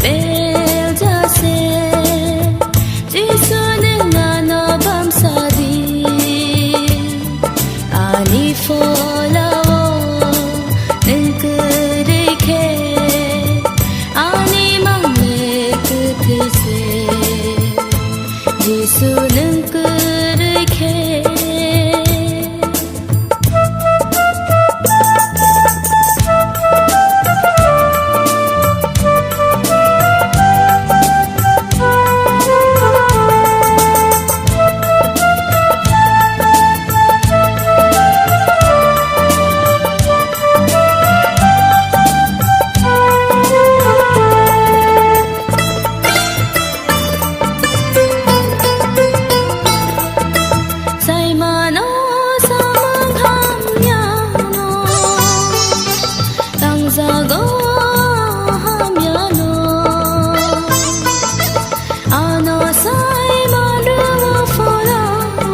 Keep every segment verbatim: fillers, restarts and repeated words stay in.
Beljase, Jisu nwng ano bamsadi. Ani pholao nwng kwrwi khe, ani mang le kwthwi se. Jisu nwng kwrwi khe. Saimano samung hamyano, tangjago hamyano, ano saiman rwo pholao,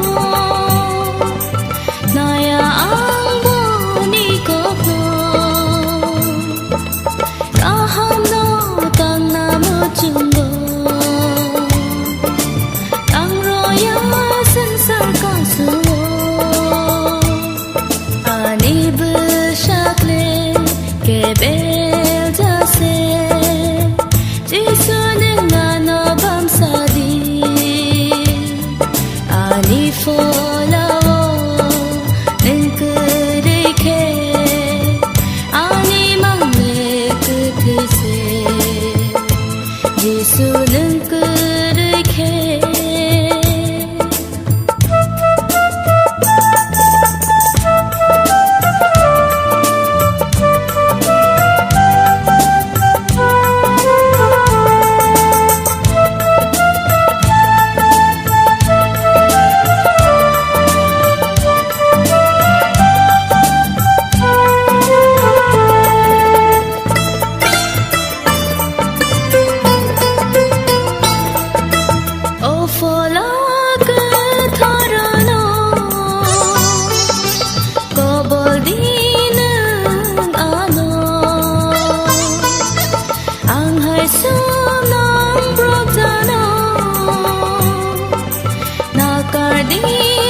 naya ang boni kokno. Kahamno tangna muchungo, ang roya sansar kasuo. Ani bwsakle kebel jase, Jisu nwng ano bamsadi. Ani pholao nwng kwrwi khe, ani mang le kwthwi se. Jisu nwng kwrwi khe. O phola kwtharno kobol di nwng ano. Ang hai sumnang brok jano nakar di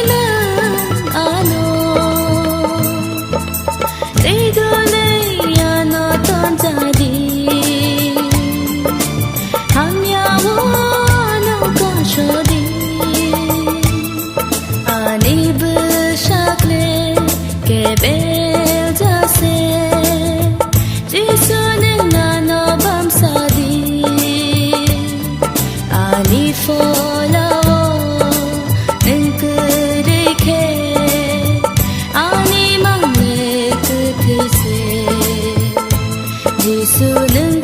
nwng ano. Tei dole ano tonjadi, hamya o ano kasodi. Ani bwsakle kebel jase, Jisu nwng ano bamsadi. Ani pholao nwng kwrwi khe, ani mang le kwthwi se. Jisu nwng